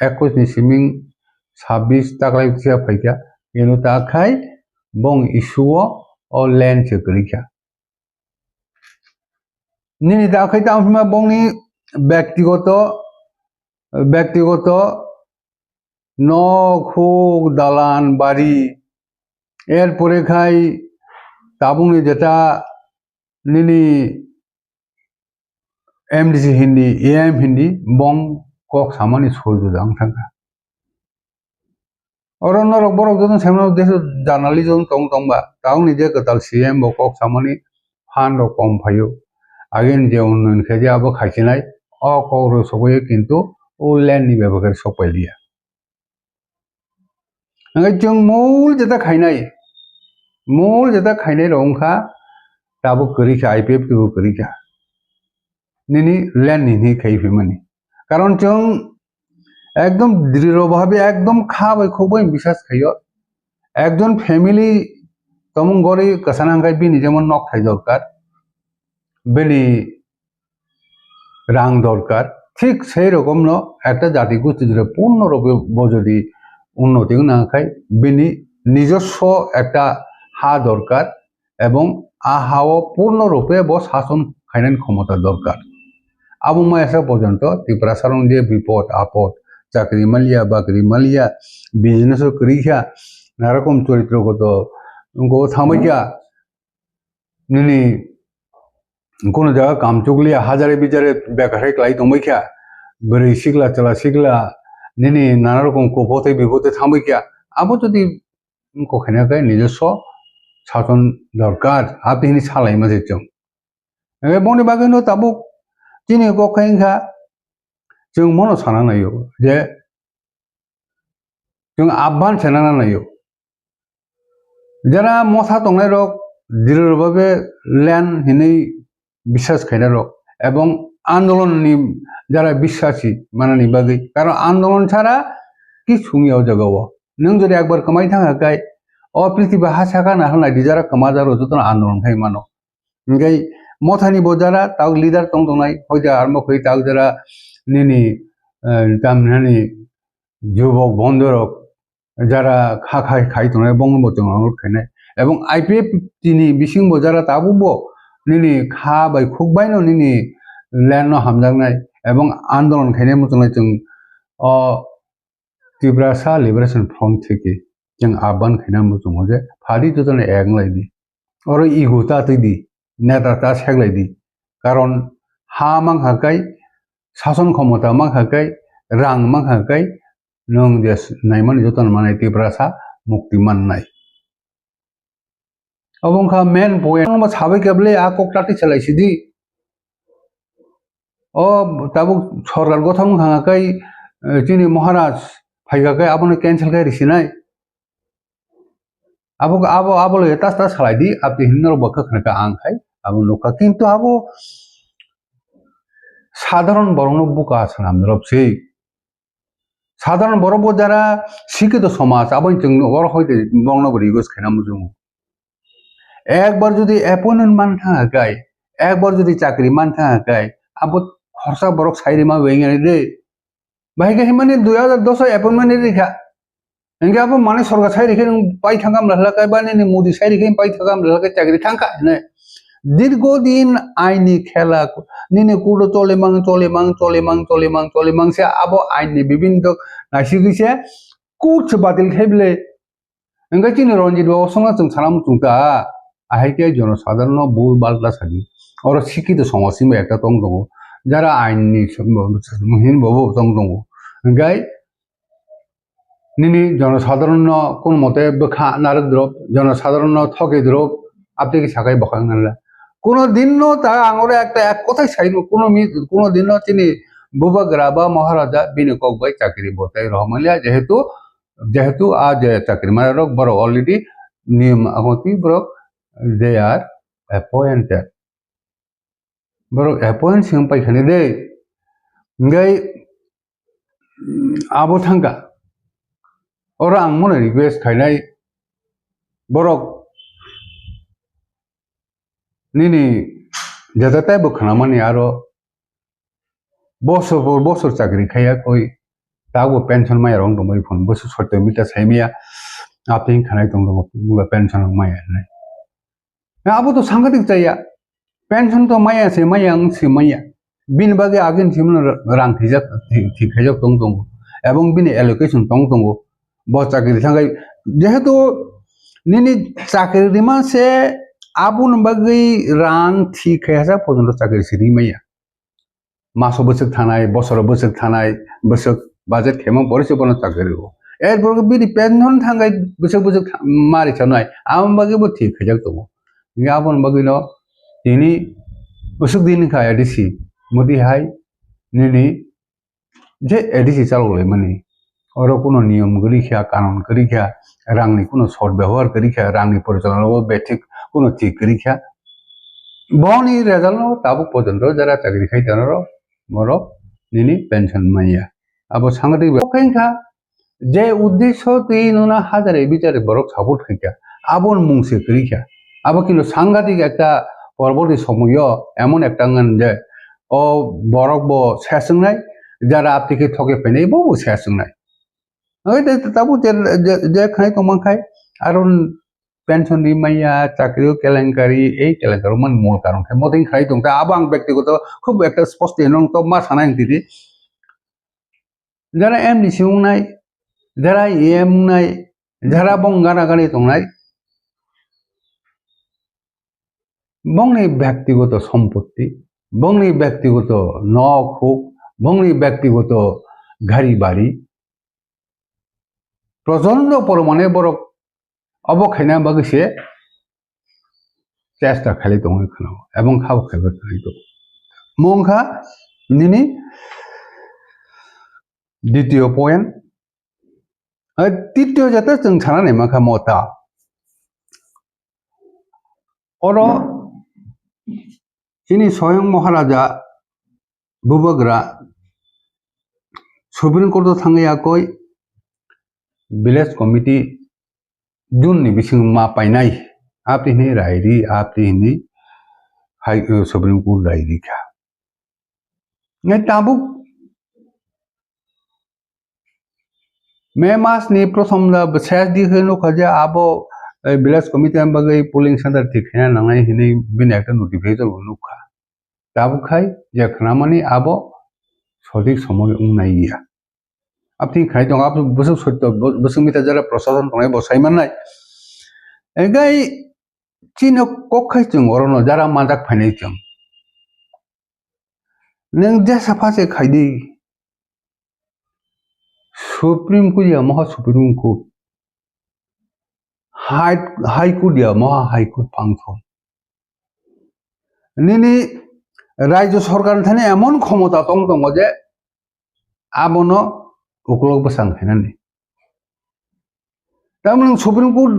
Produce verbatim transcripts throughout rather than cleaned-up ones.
ekush ni siming sabbish taklai kisa phaikha, eno ta khai bong issue o, o land se kwrwikha. Nini ta khai tamo hwnma bongni bektigoto, bektigoto nok, huk, dalan, bari, erpore khai tabukni jeta nini M D C hindi, A M hindi, bong kok samani soi juda wng thangkha. Oro norok borok joto semano deso journalism tong tongba, tabukni je kwtal C M bo kok samani phan rok kom phaio. Agini je unnoyon khe je abo khaisinai, o kok rok sokbaio, kintu o land ni bebak khe sokpai liya. Hingke chwng mol jeta khainai, mol jeta khainai rok wngkha, tabuk kwrwi kha, I P F T bo kwrwi kha. Nini land ni hwnwi khai phaimani. Karon chwng ekdom drirobhabe, ekdom kha bai khuk bai bisas khaio. Ekjon family tomung gori kwchana hwnkhe bini jemon nok thai dorkar, bini rang dorkar, thik sei rokomno ekta jati gosti jora purno rupe bo jodi unnoti wngna khai bini nijoswo ekta ha dorkar ebong a hao purno rupe bo sason khainani khomota dorkar. Abo maya sa porjonto Tiprasarokni je bipod apod, chakri maliya, bakri maliya, business o kwrwi kha, narokom choritrogoto wngkho thangbai kha, nini kono jaga kam chukliya, hajare bijare bekar hai kwlai tongbai kha, bwrwi sikla, chwla sikla, nini nana rokom kupho tei bipho tei thangbai kha, abo jodi wngkha khaina khe nijoswo sason dorkar, abo hini salaima se chwng. Hingke boni bagwino tabuk chini kok khe wngkha, chwng mono sana naio je, chwng abhan se nana naio. Jara motha tongnai rok drirobhabe land hinwi biswas khainai rok ebong andolon ni jara biswasi manani bagwi, karon andolon sara kichung ya o jaga o. Nwng jodi ekbar kwmai thang kha kai, o prithibi ha saka na halnai di jara kwma jaro jotono andolon khai mano. Hingke mothani bo jara tabuk leader tong tongnai, hoite armo khe tabuk jara nini, eh, tamhinani jubok bondorok jara kha khai khai tongnai bongno bo chwng onurot khainai. Ebong I P F T ni bisingbo jara tabukbo nini kha bai khuk baino nini land no hamjaknai ebong andolon khainai muchungnai chwng o Tiprasa Liberation Front theke chwng abhan khaina muchungo je phadi jotono ek wnglaidi. Oro ego ta twi di, neta ta seklai di. Karon ha mankha kai, sason khomota mankha kai, rang mankha kai, nwng je naimani jotono manai Tiprasa mukti mannai. Obo wngkha main point. Omo sabai khe bwle a kok tati salai sidi. O tabuk sorkar gothon wngkha kai, eh, chini Maharaj phaikha kai abono cancel khai risinai. Abo, abo, abo le tas tas salai di, aboni hinwi norok bo kwkhwrang kha ang khai abo nukha. Kintu abo sadharon borokno buka swnam norok se. Sadharon borok bo jara sikito somaj, aboni chwng oro hoite bongno bo request khaina muchungo. Ekbar jodi appointment man thang kha kai, ekbar jodi chakri man thang kha kai, abo khorsa borok sai rima bengani de. Bahai khe himani dui hajar dos o appointment ri kha. Hingke abo mane sorkar sai rikhe nwng pai thangkha mla hla kai, ba nini Modi sai rikhe pai thangkha mla hla kai chakri thangkha hine. Dirgo din aini khela, nini kudo cholimang, cholimang, cholimang, cholimang, cholimang se abo aini bibin dok naisik se kut se batil khai bile. Hingke chini Ranjit Babu songna chwng sana muchung ta, ahai khe jono sadharon no bul bal ta sadi. Oro sikito somaj simi ekta tong tongo. Jara aini hin bobo tong tongo. Hingke nini jono sadharon no kun mote bwkha narwk drop, jono sadharon no thoki drop, abteki sakai bokang nala. Kuno din no ta ang oro ekta ek kothai sai no, kuno mi, kuno din no chini bubagra ba Maharaja bini kok bai chakri bo tai rohormaliya, jehetu, jehetu a je chakri mara rok borok already niyom agoti borok they are appointed. Borok appoint se wng pai khani de. Hingke, mm, abo thangkha. Oro ang mano request khainai borok nini jeta teibo khnamani aro bosor por bosor chakri khaiya koi. Tabuk pension maya rok wng tongmani phone, bwswk sotto mita sai maya, apni khanai tong tongo, pension rok maya hinwi. Abo to sangadik chaya, pension to maya se maya, wng se maya. Bini bagwi agin simano rang thwijak, thwi-, thwi khaijak tong tongo, ebong bini allocation tong tongo. Bo chakri thangkhai, jehetu nini chakri rima se, aboni bagwi rang thwi khaijak porjonto chakri se rimaya. Maso bwswk thanai, bosoro bwswk thanai, bwswk budget khemo pore se bono chakri rwo. Erpor bini pension thangkhai bwswk bwswk tha-, mari chanai, aboni bagwi bo thwi khaijak tongo. Hinkhe aboni bagwino tini bwswk din wngkha A D C, modi hai nini je A D C chalok laimani, oro kuno niyom kwrwi kha, kanun kwrwi kha, rangni kuno sot bebohar kwrwi kha, rangni porichalona o bethik kuno thik kwrwi kha. Boni result no tabuk porjonto jara chakri khai tongo, borok nini pension manya. Abo sangadik be-, khe wngkha, je uddesho twi nuna hajare bichare borok support khaikha, aboni mung se kwrwi kha. Abo kintu sangadik ekta porborti somoyo emon ekta wngkha je o borok bo ses wngnai, jara aptwi khe thokhe phainai bo bo ses wngnai. Hoi de tabuk je, je, je khnai tongma khai, aro pension ri manya, chakri o kelenkari, ei kelenkari man mol karon khe moting khnai tong kha. Abo ang bektigoto khub ekta sposti nong to ma sanai ang tidi. Jara M D C wngnai, jara E M wngnai, jara bong gana gani tongnai, bongni bektigoto sompotti, bongni bektigoto nok huk, bongni bektigoto gari bari, prochondo poromane borok obo khaina bagwi se chesta khailai tongwi khwna, ebong khabo khaibai khwlai tongo. Mo wngkha nini ditiyo point. Ai, titiyo jata chwng sana naima kha mota. Oro chini Soyang Maharaja Bubagra Supreme Court o thangwi yakoi village committee June ni bising ma painai, apni hini rairi, apni hini hai, eh, Supreme Court rairi kha. Ngai tabuk May mas ni prothom da ses di khe nukha je abo, eh, village committee ni bagwi polling center thik khaina nangnai hinwi bini ekta notification bo nukha. Tabuk khai je khnamani abo sothik somoi wngnai ya. Apni khai tongo, abo bwswk sotto, bw-, bwswk mita jara prosason tongnai bo sai mannai. Engkai chini kok khai chwng orono jara manjak phainai chwng. Nwng jesa pha se khai di. Supreme Court ya moha Supreme Court. High, High Court ya moha High Court function. Nini rajyo sorkar thani emon khomota tong tongo je abono ukulok bwsang khainani. Tamoni Supreme Court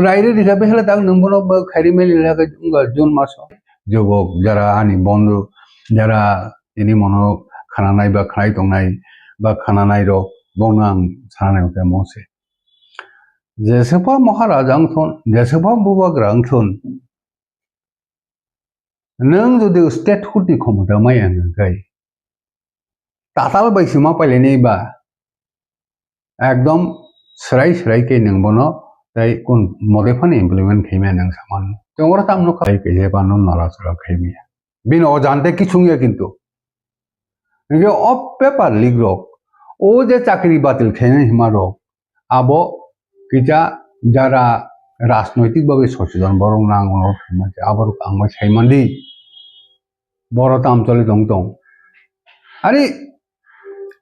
rairi rikha behela tang nwng bono bo khairi meli rikha wngkha June maso. Jobok jara ani bondo jara tini mono khananai ba khanai tongnai ba khananai rok bono ang sananai hwnkhe mose. Jeswkha Maharaja wngthun, jeswkha Bubagra wngthun, nwng jodi statehood ni khomota maya hwnkhe, tatal bai se ma pailainai ba, ekdom swrai swrai khe nwng bono tei kun model phano implement khaimaya nwng saman. Tei oro tamo nukha, tei khe je bano nora chora khaimaya. Bini ojante kichung ya kintu. Hingke o paper leak rok, o je chakri batil khainai hima rok, abo kisa jara rajnoitik babe socheton borok nang ono khaima khe aborok ang bai sai mandi. Boro tam choli tong tong. Ari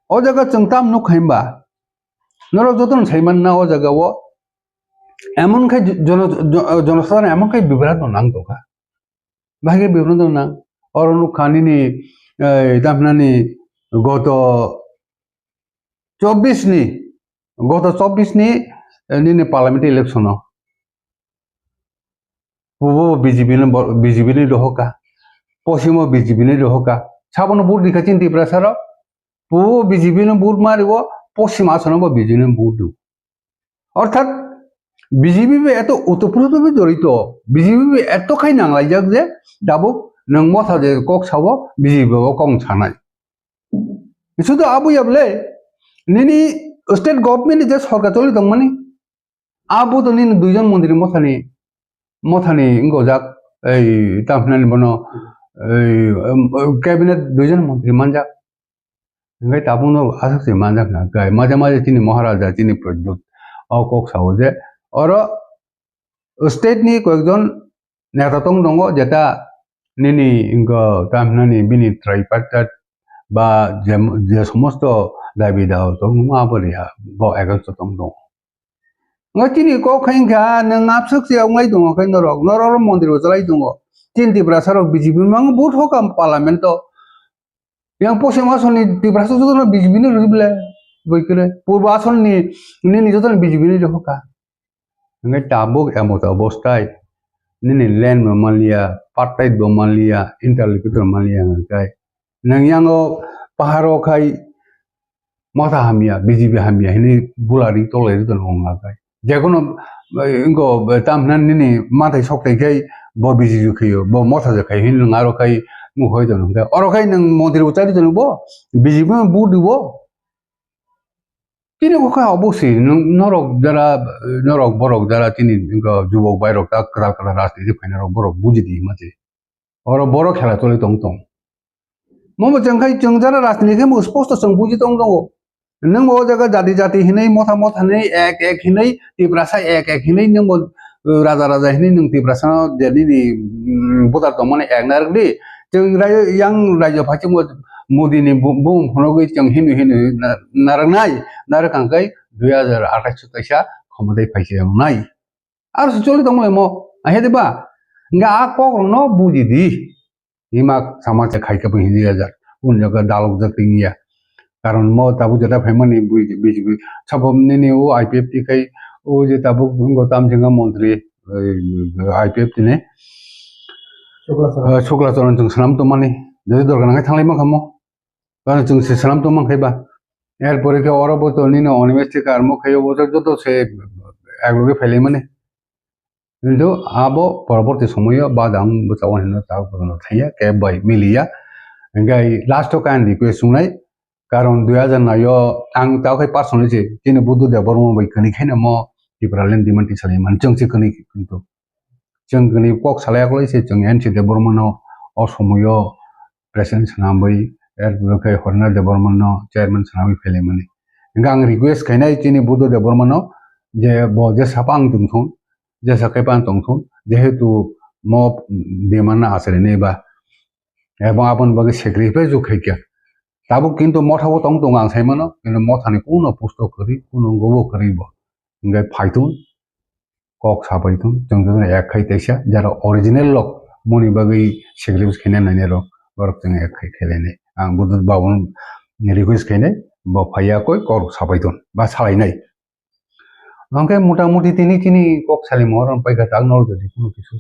o jaga chwng tam nuk khaimba. Norok jotono sai manna o jaga o emon khe jono-, jo-, jonosadharon emon khe bibrat no nang tongkha. Bahai khe bibrat no nang. Oro nuk kha nini, eh, tamhinani goto chobbish ni, goto chobbish ni, eh, nini parliamentary election o. Pubo B J P ni bo-, B J P ni dohoka, posimo B J P ni dohoka. Sabono vote rikha chini Tiprasa rok. Pubo B J P ni vote mario, posimo asono bo B J P ni vote do. Orthat B J P bai eto otoproto bai jorito, B J P bai eto khai nanglaijak je dabuk nwng motha je kok sao B J P bo kok sanai. Sudu abo ya bole, Nini state government ni je sorkar choli tongmani, abo to nini duijon montri mothani, mothani wngojak, ei, tamhinani bono, ei, em, cabinet duijon montri manjak. Hingke tabukno aswk se manjak na, kai maja maja chini Maharaja, chini Pradyut, o kok sao je, oro state ni koyekjon neta tong tongo, jeta nini wngkha tamhinani bini tripartite ba je, je somosto dabi dawa tongma abo riya, bo against o tong tongo. Wngkha chini kok khe wngkha nwng abswk se wnglai tongo khe norok, norok oro montri bo chalai tongo. Chini Tiprasa rok B J P mang vote hoka parliament o. Yang poschim asol ni Tiprasa jotono B J P ni rwdi ble, boi kre. Purbo asol ni nini jotono B J P ni rwkha. Hingke tabuk emota obostai, nini land bo manliya, pattait bo manliya, interlocutor manliya hingke. Nang yango paharo khai motha hamya, B J P hamya hini bulari tolai rwdi wngkha khai. Jekono, eh, wngkha, eh, tamhinani nini mathai sok tai khai bo B J P khaio, bo motha je khai hini nwng aro khai nwng hoi tono hingke. Oro khai nwng montri bo chari tono bo, B J P bo di bo. Chini kok kha obo se, nung-, norok jara, norok borok jara chini wngkha jubok bairok ta kwtal kwtal rajniti phainai rok borok buji di hima se. Oro borok khela choli tong tong. Momo chwng khai chwng jara rajniti khe mo sposto chwng buji tong tongo. Nwng bo o jaga jati jati hinwi motha motha hinwi ek ek hinwi Tiprasa ek ek hinwi nwng bo raja raja hinwi nwng Tiprasa no je nini, mm, voter tongmani ek narwk di. Chwng rai-, yang raijak phai chwngbo Modi ni bu-, bumung phunugwi chwng hinu hinu na-, narwknai, narwk hwnkhe dui hajar athais o kaisa khomotai phaisa wngnai. Aro se choli tongmani mo, ahe de ba? Hwnkhe a kok rokno buji di. Hima sama se khai khe bo hindi hajar. Un jaga dalok jak tini ya. Karon mo tabuk jeta phaimani bui, bui, bui. Sabo nini o I P F T khai o je tabuk wngkha tamjinga montri, eh, I P F T ni. Shukla Charan. Eh, Shukla Charan chwng swnam tongmani. Jodi dorkar nangkhe thanglai mankha mo. Karon chwng se swnam tongmankhe ba. Er pore khe oro bo to nini Animesh Thikar mo khai o bo joto se ekloge phailaimani. Kintu abo poroborti somoyo bada ang bwsao hino tabuk bono thangya, kebo bai miliya. Hingke last o kain request wngnai, karon dui hajar nai o ang tao khai personally se chini Buddha Debbarma bai kwrwi khaino mo Tipraland demand tisalaimani, chwng se kwrwi kintu. Chwng kwrwi kok salai akwlai se chwng N C Debbarma no o somoyo president swnamwi, er pore khe Horina Debbarma no chairman swnamwi phailaimani. Hingke ang request khainai chini Buddha Debbarma no je bo jesa phang tongthun, jesa khe phang tongthun, jehetu mo demand no acharinai ba, ebong aboni bagwi sacrifice o khaikha. Tabuk kintu motha o tong tongo ang saimano, kintu mothani kuno pusto kwrwi, kuno gobo kwrwi bo. Hingke phaithun, kok sapai thun, chwng jotono ek khai teisa, jara original rok moni bagwi sacrifice khaina nainai rok, borok chwng ek khai khailai nai. Ang Buddha Bhaban request khainai, bo phaiya koi kok sapai thun, ba salainai. Hwnkhe mota moti tini chini kok salimo oro paikha tak nol jadi kuno kisu.